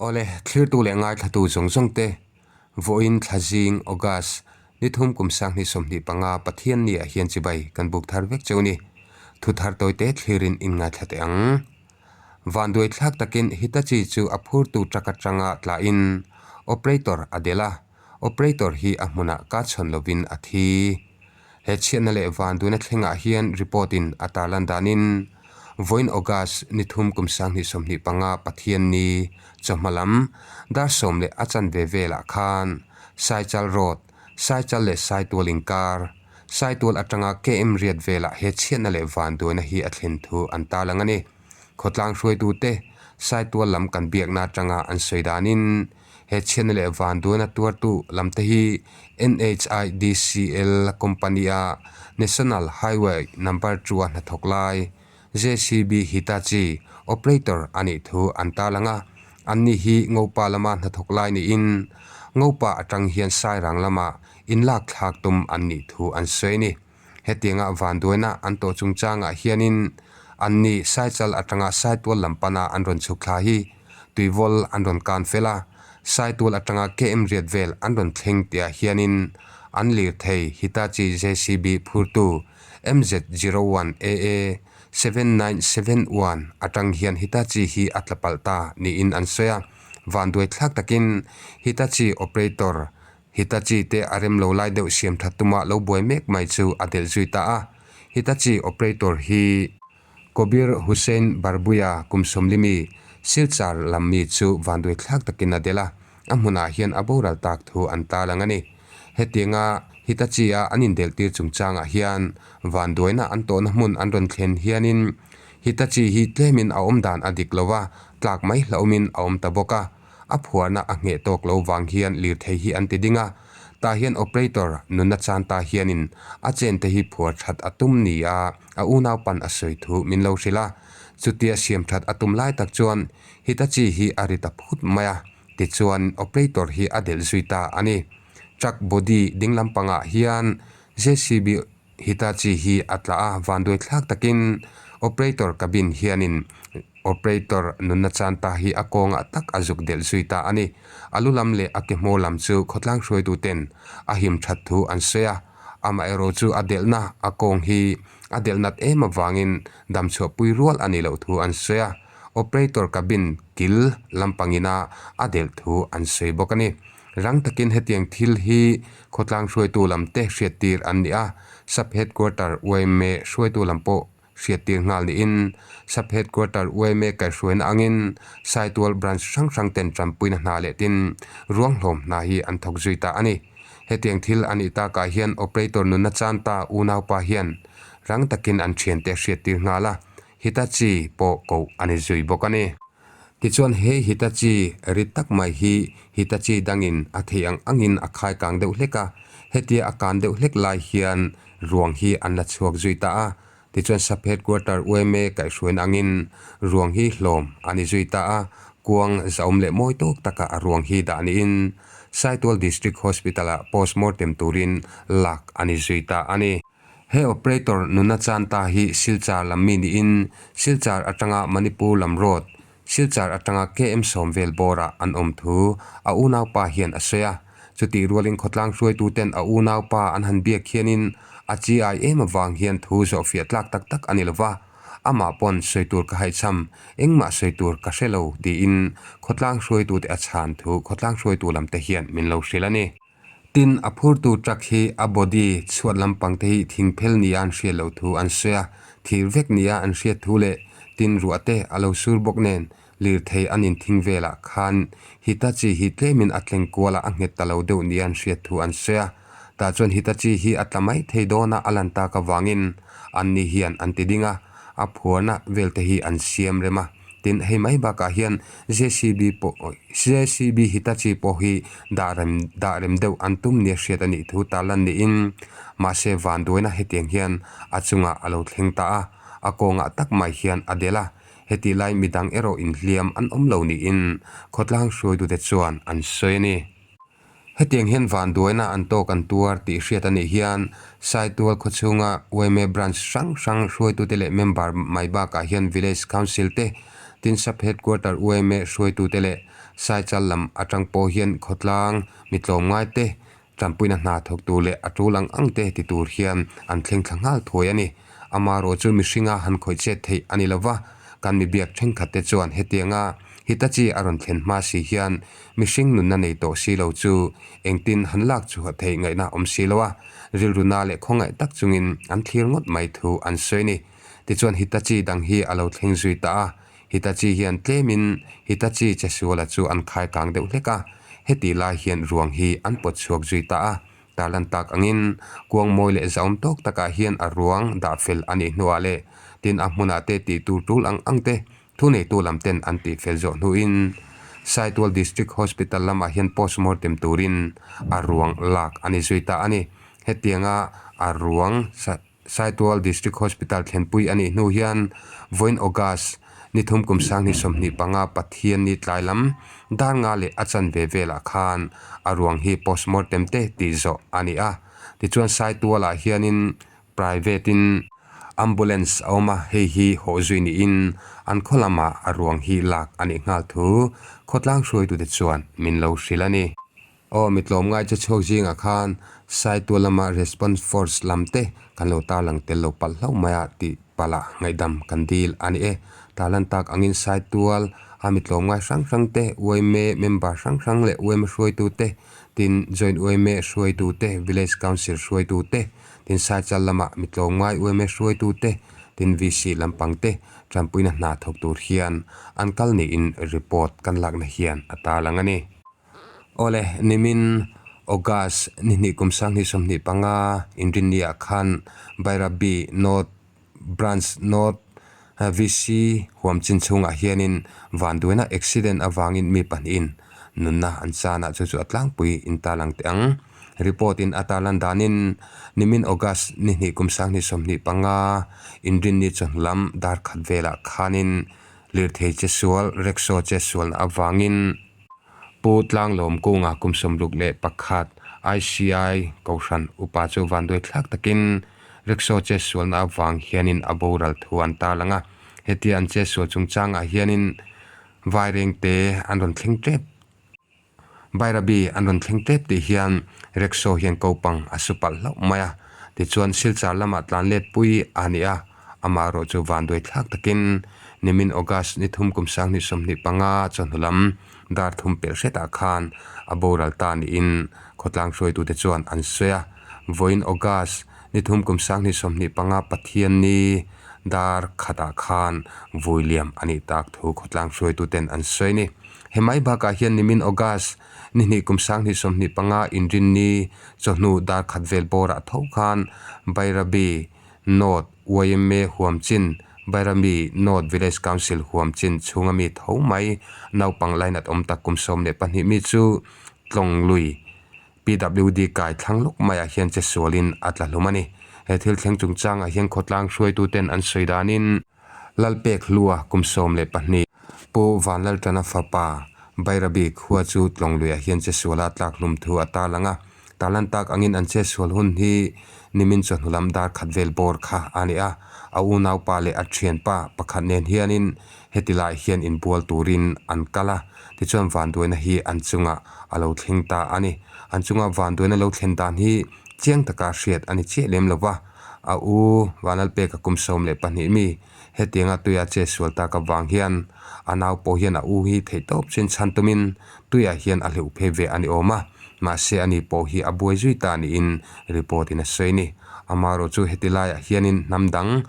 Awle, thlirtu leh ngaithlatu zawng zawng te, vawiin thla zing, August, ni thum kum 2025 Pathian ni ah hian chibai kan buk thar vek cheu ni. Thu thar tawite thlirin in ngaithla teh ang. Vanduai thlak takin Hitachi chu a phurtu truck atanga tlahin operator a delh a, operator hi a hmunah ka chhawn lovin a thi. He chhiatna leh vanduaina thlengah hian report in a tarlan danin vawiin August ni thum kum 2025 Pathianni chawhma lam dar sawm leh a chanve velah khan Saichal Road, Saichal leh Saitual inkar, Saitual atanga KM riat velah he chhiatna leh vanduaina hi a thlen thu an tarlang a ni. Khawtlang hruaitute Saitual lam kan biakna atanga an sawi danin He chhiatna leh vanduaina tuartu lamte hi NHIDCL company-a National Highway Number two-a hnathawk lai JCB Hitachi operator a nih thu an tarlang a. Anni hi Ngopa lama hnathawk lai niin Ngopa atang hian Sairang lama inlak thlak tum an nih thu an sawi a ni. Hetianga vanduaina an tawh chungchangah hianin anni Saichal atanga Saitual lam pana an rawn chhuk thla hi tuivawl an rawn kan fel a, Saitual atanga KM riat vel an rawn thleng tihah hianin an lirthei Hitachi JCB phurtu MZ01 AA 7971 atang hian Hitachi hi a tla palh ta niin an sawi a, vanduai thlak takin Hitachi operator Hitachi te a rem lo lai deuh siam that tuma lo buai mek mai chu a delh zui ta a. Hitachi operator hi Kobir Hussain Barbuia kum sawmlimi Silchar lam mi chu vanduai thlak takin a delh a, a hmunah hian a boral tak thu an tarlang a ni. Hetianga Hitachi a an indelh tir chungchangah hian vanduaina an tawhna hmun an rawn thlen hianin Hitachi hi tlemin a awm dan a dik lo va, tlak mai hlauhawmin a awm ta bawk a. A phuarna a ngheh tawk lo vang hian lirthei hi an ti ding a, tah hian operator nunna chan ta hianin a chente hi phuar that a tum ni a, a unau pan a sawi thu min lo hrilh a. Chutia siam that a tum lai tak chuan Hitachi hi a ri ta phut mai a, tichuan operator hi a delh zui ta a ni. Truck body ding lampangah hian JCB Hitachi hi a tla a, vanduai thlak takin operator cabin hianin operator nunna chan ta hi a kawngah tak a zuk delh zui ta a ni. A lu lam leh a ke hmawr lam chu khawtlang hruaituten a him that thu an sawi a, amaherawh chu a delhna a kawng hi a delh nat em avangin damchhuahpui rual a nih loh thu an sawi a, operator cabin kil lampangina a delh thu an sawi bawk a ni. Rang takin hetiang thil hi khawtlang hruaitu lam te hriattir an ni a, Sub Headquarter yma hruaitu lam pawh hriattir nghal niin Sub Headquarter yma kaihhruaina angin Saitual Branch hrang hrang ten tanpuina hna leh tin ruang hlawm hna hi an thawk zui ta a ni. Hetiang thil a nih takah hian operator nunna chan ta unaupa hian rang takin an thiante hriattir nghal a, Hitachi pawh koh a ni zui bawk a ni. Tichuan he Hitachi rit tak mai hi Hitachi dangin a theih ang angin a khai kang deuh hlek a, hetia a kan deuh hlek lai hian ruang hi an la chhuak zui ta a. Tichuan Sub Headquarter yma kaihhruaina angin ruang hi hlawm a ni zui ta a, kuang zahawm leh mawi tawk taka a ruang hi dah niin Saitual District Hospital-ah postmortem turin lak a ni zui ta a ni. He operator nuna chan ta hi Silchar lam mi niin Silchar atanga Manipur lam road, Silchar atanga KM sawm vel bawrah an awm thu a unaupa hian a sawi a. Chutih rualin khawtlang hruaituten a unaupa an han biak hianin a chi ai em avang hian thu zawhfiah tlak tak tak a ni lova, amah pawn sawi tur ka haihchham, engmah sawi tur ka hre lo tiin khawtlang hruaitute a chhan thu khawtlang hruaitu lamte hian min lo hrilh a ni. Tin, a phurtu truck hi a body chhuat lampang te hi thing phel nia an hriat loh thu an sawi a, thir vek nia an hriat thu leh tin ruah te a lo sur bawk nen lirthei an inthing velah khan Hitachi hi tlemin a tleng kual a, a nghet ta lo deuh nia an hriat thu an sawi a. Tah chuan Hitachi hi a tla mai thei dawn a, a lan tak avangin anni hian an ti ding a, a phuarna vel te hi an siam rem a. Tin, hei mai bakah hian JCB pawh JCB Hitachi pawh hi dah rem dah rem deuh an tum nia hriat a nih thu tarlan niin mahse vanduaina hetiang hian a chungah a lo thleng ta a, a kawngah tak mai hian a delh a, hetih lai midang erawh inhliam an awm lo niin khawtlang hruaitute chuan an sawi a ni. Hetiang hian vanduaina an tawk an tuar tih hriat a nih hian Saitual khawchhunga yma branch hrang hrang hruaitute leh member mai bakah hian Village Council te, tin Sub Headquarter yma hruaitute leh Saichal lam atang pawh hian khawtlang mi tlawmngai te Tanpuina hna thawktu leh a tul ang ang te ti tur hian an thleng thla nghal thuai a ni. Amarawh chu mihringa han khawih chet theih a ni lo va, kan mi biak thenkhat te chuan hetianga Hitachi a rawn thlen hma si hian mihring nunna nei tawh si lo chu engtin han lak chhuah theih ngaihna awm si lo a, rilru na leh khawngaih tak chungin an thlir ngawt mai thu an sawi a ni. Tichuan Hitachi dang hi a lo thleng zui ta a, Hitachi hian tlemin Hitachi chesuala chu an khai kang deuh hlek a, heti lai hian ruang hi an pawt chhuak zui ta a. Tarlan tak angin kuang mawi leh zahawm tawk takah hian a ruang dah fel a nih hnuah leh tin a hmunah te tih tur tul ang ang te thuneitu lam ten an tih fel zawh hnuin Saitual District Hospital lamah hian postmortem turin a ruang lak a ni zui ta a ni. Hetianga a ruang Saitual District Hospital thlenpui a nih hnu hian vawiin August ni thum kum sanghnih 25 Pathianni tlai lam dar nga leh a chanve velah khan a ruang hi postmortem te tih zawh a ni a. Tichuan Saitualah hianin private in ambulance a awm a, hei hi hawh zui niin an khaw lamah a ruang hi lak a nih nghal thu khawtlang hruaitute chuan min lo hrilh a ni. Aw mi tlawmngai che chhuak zingah khan Saitual lama Response Force lam te kan lo tarlang tel lo palh hlauh mai a tih palh ah ngaihdam kan dil a ni e. Tarlan tak angin Saitual a mi tlawmngai hrang hrang te, yma member hrang hrang leh yma hruaitu te, tin Joint yma hruaitu te, Village Council hruaitu te, tin Saichal lama mi tlawmngai yma hruaitu te, tin VC lampang te tanpuina hna thawk tur hian an kal niin report kan lakna hian a tarlang a ni. Awle, nimin August ni hnih kum 2025 Inrinni-ah khan Bairabi North Branch North VC huam chin chhungah hianin vanduaina accident avangin mi pahnihin nunna an chan a, chu chu a tlangpui in tarlang teh ang. Report in a tarlan danin nimin August ni hnih kum 2025 Inrinni chawhnu lam dar khat velah khanin lirthei che sual, rickshaw che sualna avangin, Pu Tlanglawm Kunga kum 61 ICI Kohhran upa chu vanduai thlak takin rickshaw che sualna avang hianin a boral thu an tarlang a. Hetia an che sual chungchangah hianin vairengte an rawn thleng tep. Bairabi an rawn thleng tep tih hian rickshaw hian kopang a su palh hlauh mai a. Tichuan Silchar lamah tlan let pui a ni a. Amah erawh chu vanduai thlak takin nimin August ni thum kum 2025 chawhnu lam dar thum pelh hretah khan a boral ta niin khawtlang hruaitute chuan an sawi a. Vawiin August ni thum kum 2025 Pathianni dar khatah khan vui liam a nih tak thu khawtlang hruaituten an sawi a ni. He mai bakah hian nimin August ni hnih kum 2025 Inrinni chawhnu dar khat vel bawrah tho khan Bairabi North yma huam chin, Bairami North Village Council huam chin chhunga mi tho mai naupang lainat awm tak kum 12 mi chu Tlawng lui PWD kai thlang lawk maiah hian che sualin a tla hlum a ni. He thil thleng chungchangah hian khawtlang hruaituten an sawi danin Lalpek hlua kum 12, Pu Vanlaltana fapa Bairabi khua chu Tlawng luiah hian che suala tlak hlum thu a tarlang a. Tarlan tak angin an che sual hun hi nimin chawhnu lam dar khat vel bawr kha a ni a, a unaupa leh a thianpa pakhat nen hianin heti lai hian inbual turin an kal a, tichuan vanduaina hi an chungah a lo thleng ta a ni. An chunga vanduaina lo thlen dan hi chiang taka hriat a ni chiah lem lo va, a u Vanlalpeka kum 12 mi Hetianga tuia che sual tak avang hian a nau pawh hian a u hi theih tawp chin chhan tumin tuiah hian a hleuh phei ve a ni awm a, mahse ani pawh hi a buai zui ta niin report in a sawi a ni. Amaherawh chu heti laiah hianin hnam dang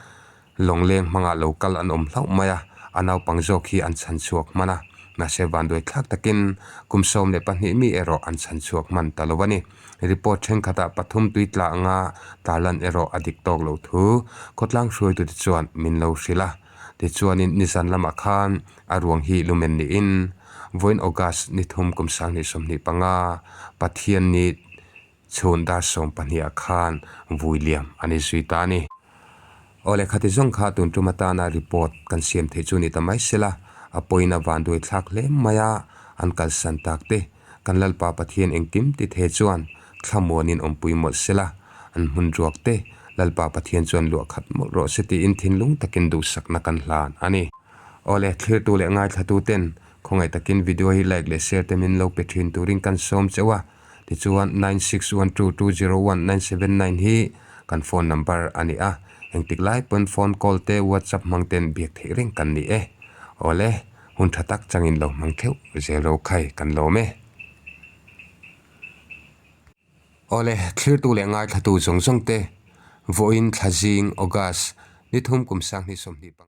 lawngleng hmangah lo kal an awm hlauh mai a, a naupang zawk hi an chhan chhuak hman a, mahse vanduai thlak takin kum 12 mi erawh an chhan chhuak hman ta lo a ni. Report thenkhatah pathum tui tla anga tarlan erawh a dik tawk loh thu khawtlang hruaitute chuan min lo hrilh a. Tichuanin nizan lamah khan a ruang hi lumen niin vawiin August ni thum kum 2025 Pathianni chhun dar 12 ah khan vui liam a ni zui ta a ni. Aw lehkha ti zawng kha tun tum atana report kan siam theih chu ni ta mai sela, a pawhin a vanduai thlak hle mai a, an kalsan tak te. Kan Lalpa Pathian engkim ti the chuan thlamuanin awmpui mawlh sela, an hmun ruak te Lalpa Pathian chuan luah khat mawlh rawh se tiin thinlung takin duhsakna kan hlan a ni. Awle, thlirtu leh ngaithlatu ten. Khawngaih takin video hi like leh share te min lo pe thin turin kan sawm cheu a, tichuan 9612201979 hi kan phone number a ni a, engtik lai pawn phone call te whatsapp hmang ten biak theih reng kan ni e. Awle, hun tha tak changin lo hmang theuh zel ro khai kan lawm e. Awle, thlirtu leh ngaithlatu zawng zawng te, vawiin thlazing, August, ni thum kum 20 20.